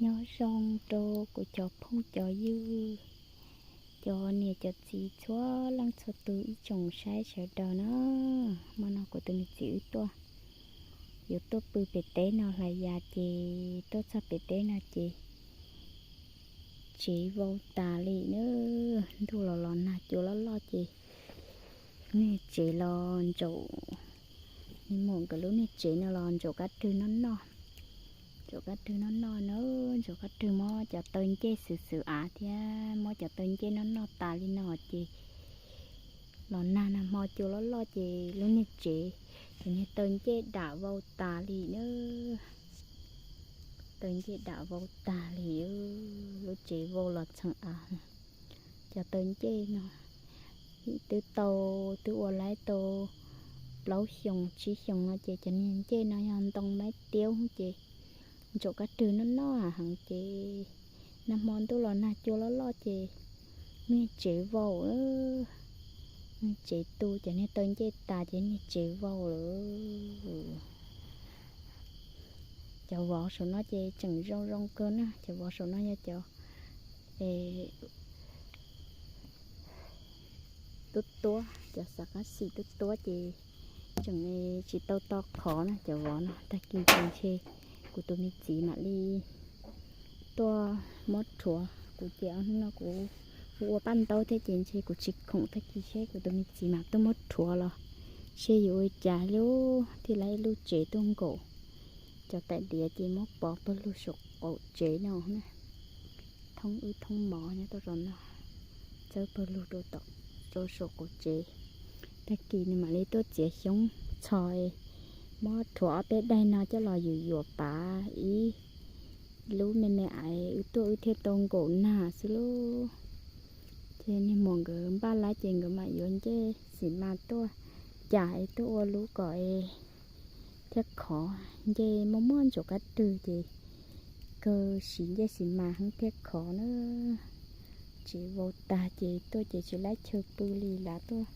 Nyob zoo rau kuv cov phooj cov ywg, cov niam cov txiv txhua leej txhua tus ib tsoom saib sawv daws na. Hmo no kuv tus me txiv wb tuaj, yuav tuaj pw pem teb no hlais yas ces tuaj txog pem teb no ces tsev vau tas li na. Ntuj los los nag cua loj loj ces lub niag tsev los ntsaum, niag muam nkawd lub niag tsev no los ntsaum kab rwg noj noj. Ntsaum kab rwg noj noj na, ntsaum kab rwg muab cov taw ncej xwm xwm av thiab muab cov taw ncej noj noj tas li no ces los nag nag hmo cua loj loj ces lub niag tsev, ces niag taw ncej dam vau tas li na. Taw ncej dam vau tas li, lub tsev vau los txheem av. Cov taw ncej no twb tau, twb ua laib tau plaub xyoos tsib xyoos no ces cov niag ncej no yog ntoo maib tiab ces ntsaum kab rwg noj noj heev ces nag hmo ntuj los nag cua loj loj ces niag tsev vau, niag tsev tu, cov niag taw ncej tas ces niag tsev vau lawm. Cov vov saum no ces tseem zoo zoo kawg na, cov vov saum no yog cov tub tuab, cov xav qab xim tub tuab ces tseem tsis tau to qhov na. Cov vov no tag kis ces ntshe kuv tus me txiv mam li tuaj muab rhuav. Kuv ces ob hnub no kuv ua paj ntaub thiab ces ntshe kuv tsis khoom, tag kis seb kuv tus me txiv mam tuaj muab rhuav los seb yuav ua cas lub thiaj li ib lub tsev tuaj nkaum. Cov tais diav ces muab pov pawg lug saum qaum tsev no na. Thoob wb thoob mov nyob rau no, txawb pawg lug rau tom, rau saum qaum tsev. Tag kis nws mam li tuaj txiav xyoob txho, muab rhuav ob peb daim no coj los yuam yuam pav ib lub me me aiv wb tuaj wb thiaj tau nkaum nag xwb lauj. Ces niag muam nkawd npaj lab ces nkawd mam yuav ncej xim mas tuaj cas es tuaj ua lub kom es thiaj khov. Ncej muaj muaj ntsaum kab rwg ces kawg siv ncej xim mas heev thiaj khov na. Tsev vau tag ces tuaj ces tsis laib chaw pw li, lav tuaj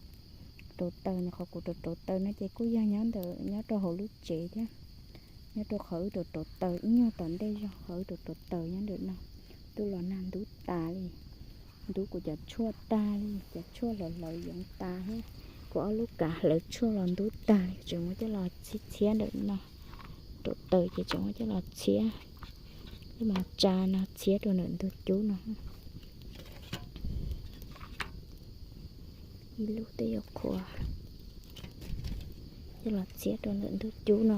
rauv taws no. Qhov kuv rauv rauv taws no ces kuj yog nyob ntawm, nyob rau hauv lub tsev thiab, nyob rau qhov wb rauv rauv taws ib nyuag tom ntej zog, qhov wb rauv rauv taws nyob ntawm no. Ntuj los nag ntub tas li, ntub kuv cov tshuaj tag li, cov tshuaj hlawv hlawv yoov tas thiab. Kuv ob lub kav hlawv tshuaj los ntub tag li, tseem muab coj los txhiab txhiab ntawm no. Rauv taws ces tseem muab coj los txhiab, coj los tsa no txhiab rau ntawm ntug cub no. Ib lub twb yuav qhuav, coj los txhiab rau ntawm ntug cub no,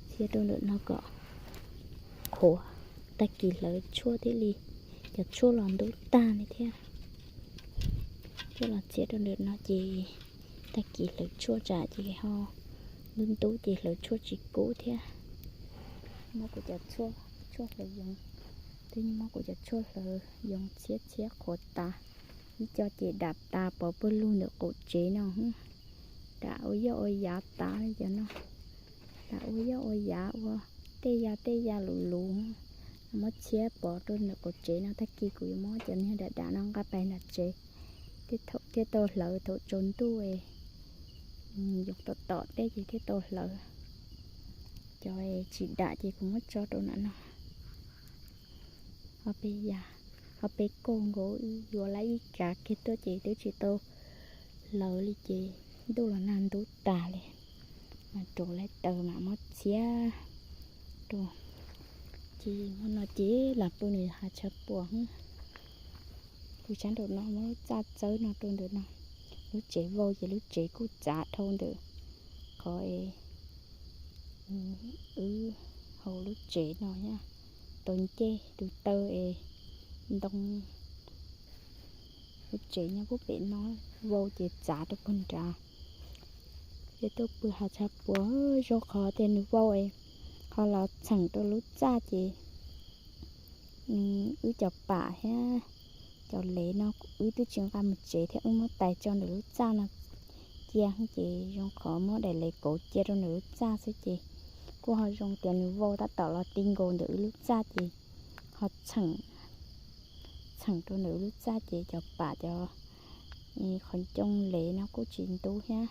txhiab rau ntawm no kom qhuav. Tag kis hlawv tshuaj thiaj li, cov tshuaj los ntub tag li thiab. Coj los txhiab rau ntawm no ces tag kis hlawv tshuaj tsam ces ho ntub ntub ces hlawv tshuaj tsis kub thiab. Muab kuv cov tshuaj, tshuaj hlawv yoov, twb muab kuv cov tshuaj hlawv yoov txhiab txhiab qhuav tas. Ib co ces dam tas pov pawg lug ntawm qaum tsev no, dam ua yoj ua yav tas li cov no. Dam ua yoj ua yav, ua tej ya tej ya luv luv, muab txhiab pov rau ntawm qaum tsev no. Tag kis kuv yuav muab cov niag dam dam no nqa pais nram tsev, thiaj tau hlawv thaum tsaus ntuj, yoov tom tom tej ces thiaj tau hlawv. Cov tsis dam ces kuv muab tso rau nram no. Ho peb ya, ho peb kauj nkaus wb yuav lab ib kav kiag tuaj ces twb tsis tau hlawv li ces ntuj los nag ntub tas li. Mas rauv lab taws mam muab txhiab rau. Ces hmo no ces lam pw nws hav tshav puam. Pw sab nraum no muab lub txaj txawb no rau ntawm no. Lub tsev vau ces lub tsev kuj txav dhau ntawm qhov es wb hauv lub tsev no thiab. Tau ncej tus taw es ntoo lub tsev nyob puag pem no vau ces txav rau puag nrad. Ces tuaj pw hav tshav puam, zoo qhov tias nws vau es ho los txheem rau lub txaj ces wb cov pam thiab cov lev no wb twb tsis nqa mus tsev thiab, wb muab tais tso ntawm lub txaj no cia ces zoo qhov muab daim lev kauv cia rau ntawm lub txaj xwb ces kuj ho zoo tias nws vau tab tom los ti nkaus ntawm wb lub txaj ces ho txheem, txheem rau ntawm wb lub txaj ces cov pam cov qhov ncoo lev no kuj tsis ntub thiab.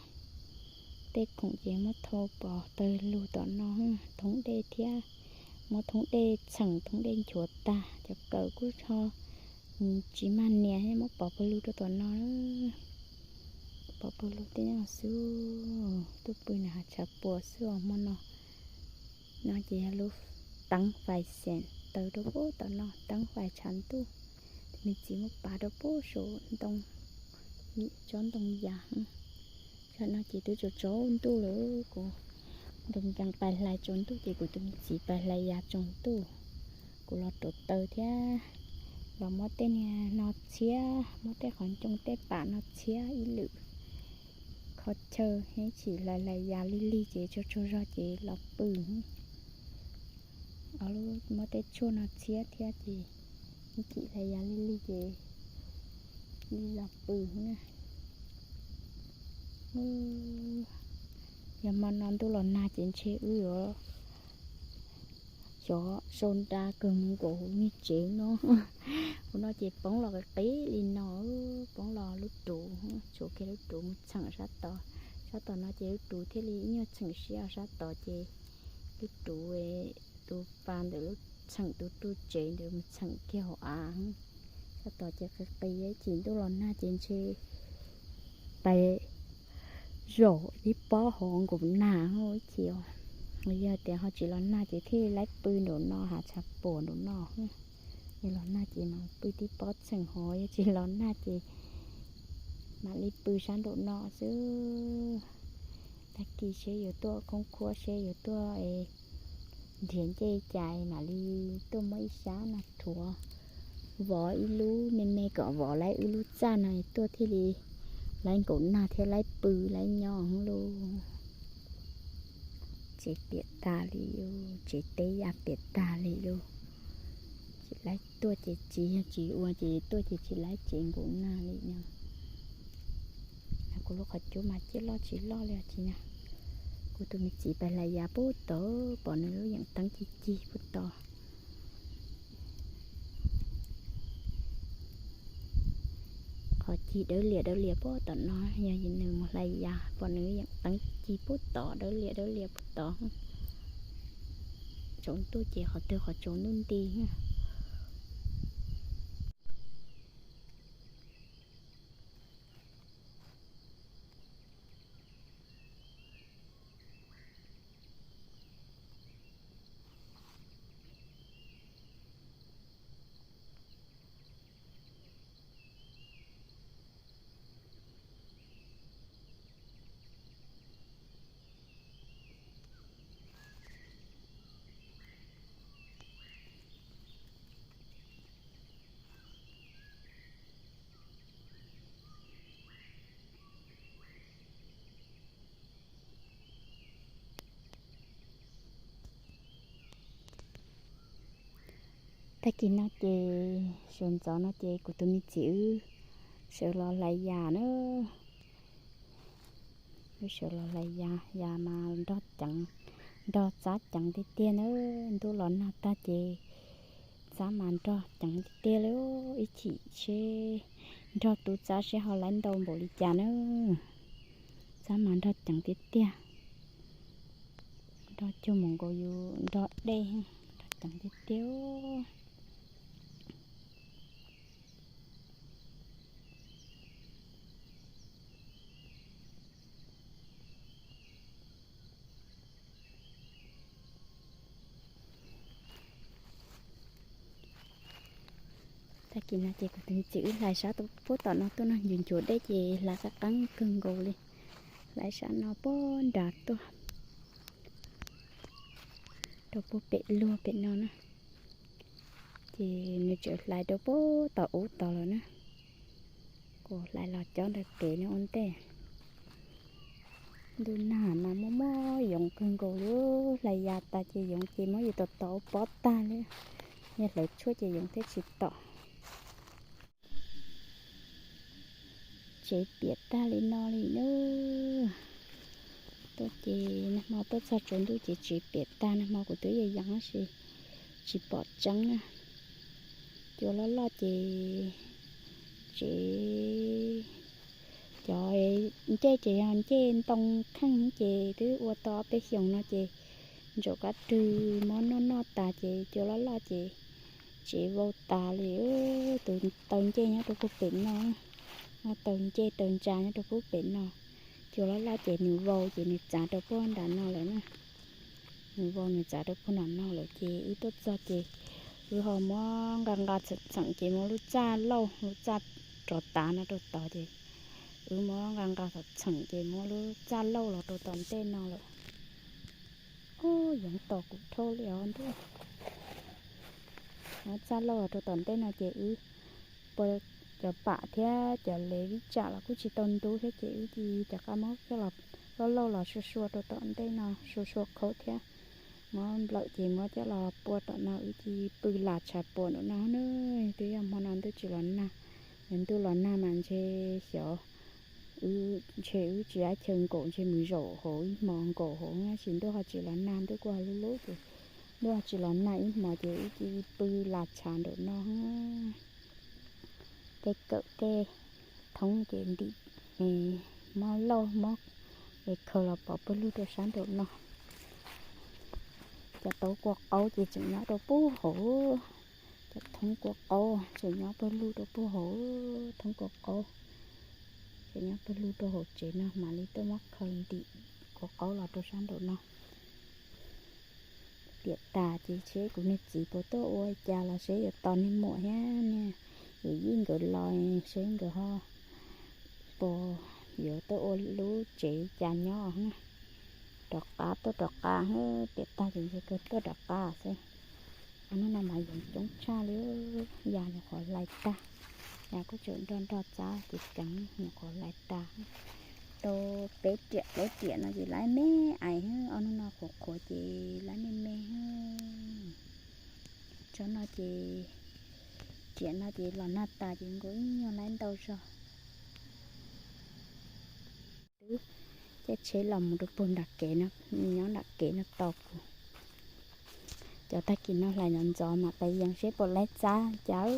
Tej khoom ces muab thau pov tawg lug tom no, thoob dej thiab Muab thoob dej txheem thoob dej nchuav tag, cov kawm kuj ho tsis mag nias, muab pov pawg lug rau tom no. Pov pawg lug tej no xwb. Tuaj pw nram hav tshav puam xwb os hmo no. No ces yog lub teeb fais xeem taws rau puag tom no, teeb fais tshav ntuj. Tus me txiv muab pav rau puag saum ntoo, tsob ntoo yas. Tam no ces twb tsaus tsaus ntuj lawm, kuv nkees nkees pais hlais tsaus ntuj ces kuv tus me txiv pais hlais yas tsaus ntuj. Kuv los rauv taws thiab los muab tej niag no txhiab, muab tej qhov ncoo tej pam no txhiab ib lwm. Kho chaw, ib chim hlais hlais yas lig lig ces tsaug tsaug zog ces los pw. Muab tej tshuaj no txhiab thiab ces ib chim hlais yas lig lig ces li los pw na. Yog hmo no ntuj los nag ces ntshe wb yuav xyov sau nra kawg mus nkaum hauv niag tsev no. Hauv no ces poob los qis qis li no, poob los lub ruv, tsuav kiag lub ruv mus txheem sab tod. Sab tom no ces lub ruv thiaj li ib nyuag txheem siab, sab tod ces lub ruv, tus pas ntawm lub txheem tus ruv tsev ntawd mus txheem kiag hauv av. Sab tod ces qis qis, ib chim ntuj los nag ces ntshe pais zaum ib pob hauv nkaum nag ib chim. Yog tias ho tsis los nag ces thiaj li laib pw nraum no, hav tshav puam nraum no. Yog los nag ces mam pw tib pob txheem hauv, yog tsis los nag ces mam li pw sab nraum no xwb. Tag kis seb yuav tuaj khoob khuab, seb yuav tuaj nrhiav ncej cas mam li tuaj muab ib sab no rhuav, vov ib lub me me kom vov laib wb lub txaj no tuaj thiaj li laib nkaum nag thiab laib pw laib nyob lauj. Tsev piam tag li lauj, tsev teb ya piam tag li lauj. Tsis laib tuaj ces tsis, yog tsis ua ces tuaj ces tsis laib tsev nkaum nag li no. Kuv lub qhov cub mas ciaj loj tsis loj li os tsis na. Kuv tus me txiv pais hlais yas puag tod, pom nws lub yeem teeb ci ci puag tod. Qhov ci dawb lias dawb lias puag tom no, yog nws mus hlais yas, pom nws yeem teeb ci ci puag tod, dawb lias dawb lias puag tod. Tsaus ntuj ces qhov twg qhov tsaus ntuj nti. Tag kis no ces sawv ntxov no ces kuv tus me txiv wb sawv los hlais yas na. Wb sawv los hlais yas, yas mas nrog ceev, nrog txab ceev tiag tiag na. Ntuj los nag tag ces txab mas nrog ceev tiag tiag li. Ib chim seb nrog tu txab seb ho laib ntau npaum li cas na. Txab mas nrog ceev tiag tiag. Nrog cuag mus nkaus yus nrog dej, nrog ceev tiag tiag. Tag kis no ces kuv tus txiv wb hlais sab puag tom no tuaj no, ncuav ncuav dej ces hlais qab qeeb kawg nkaus li. Hlais sab no puag nrad tuaj rau puag pem luag pem no na. Ces nws tseem hlais rau puag tom ub tod lawm na. Kuv hlais los cob ntawm kev no ua ntej. Ntuj nag mas muaj muaj yoov kawg nkaus li, hlais yas tas ces yoov ces muab yus tom tom ua pob tag li. Yog hlawv tshuaj ces yoov thiaj tsis tom. Tsev piam tag li no li na. Tuaj ces nag hmo tuaj txog tsaus ntuj ces tsev piam tag, nag hmo kuv twb yeej yees tab sis tsis pom tseeb na. Cua loj loj ces tsev, cov ncej ces yog ncej ntoo kheej ces twb ua tau ob peb xyoos no ces Ntsaum kab rwg muab noj noj tas ces cua loj loj ces tsev vau tas li. Tus taw ncej nyob rau puag pem no, taw ncej taw ntsa nyob rau puag pem no. Cua loj loj ces nws vau ces nws txav rau puag nram no lawm na. Nws vau nws txav rau puag nram no lawm ces wb tuaj txog ces wb ho muab nqa nqa txheem txheem ces muab lub txaj lauj lub txaj rov tav no rau tod ces wb muab nqa nqa txheem txheem ces muab lub txaj lauj los rau tom ntej no lawm. Ub, yoov tos kuv dhau li os ntuj. Muab txaj lauj los rau tom ntej no ces wb pua cov pam thiab cov lev vij tsam los kuj tsis tau ntub thiab ces wb cia li rov qab muab coj los lauj lauj los sua sua rau tom ntej no sua sua khaub thiab. Muab nplawm ces muab coj los pua tom no wb cia li pw las tshav puam nraum no na. Twb yog hmo no ntuj tsis los nag, yog ntuj los nag mas ntshe xyov, ntshe wb tsis dab chaw nkaum ntshe mus zaum hauv ib hmos nkaum hauv tab sis ntuj ho tsis los nag ntuj kuj ho lub lub ces ntuj ho tsis los nag ib hmos ces wb cia li pw las tshav nraum no. Tej kawm tej thoob ces ntim, muab lauj muab es khaws los pov pawg lug rau sab nraum no. Cov tauv kua qaub ces tseem nyob rau puag hauv. Cov thoob kua qaub tseem nyob pawg lug rau puag hauv, thoob kua qaub tseem nyob pawg lug rau hauv tsev no mam li tuaj muab khaws ntim kua qaub los rau sab nraum no. Piam tas ces seb kuv niag txiv puas tuaj ua cas los seb yuav tos niag muam thiab niag yawm yij nkawd los seb nkawd ho puas yuav tuaj ua lub tsev cas nyob. Rov qab tuaj rov qab, piam tag ces ntshe kawg tuaj rov qab xwb. Ob hnub no mas yoov coob tshaj li, ya nyuam qhuav hlais tag, ya kuj tseem nrog nrog txab ces ceev nyuam qhuav hlais tag. Tau peb riam plaub riam no ces lawv me ais, ob hnub no qhuav qhuav ces lawv me me. Tsob no ces, riam no ces los nag tas ces nkaus ib nyuag lawv ntau zog. Twb caij tsheb los mus rau puag nram kev no, nyob nram kev no tos kuv. Cov tag kis no hlais ntxov ntxov mas pais yees seb puas laib txab cas,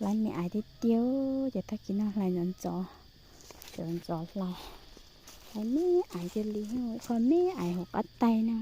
lawv me ais tiag tiag. Cov tag kis no hlais ntxov ntxov, cov ntxov hlais, hlais me ais tiag li, qhov me ais hauv qab tais no.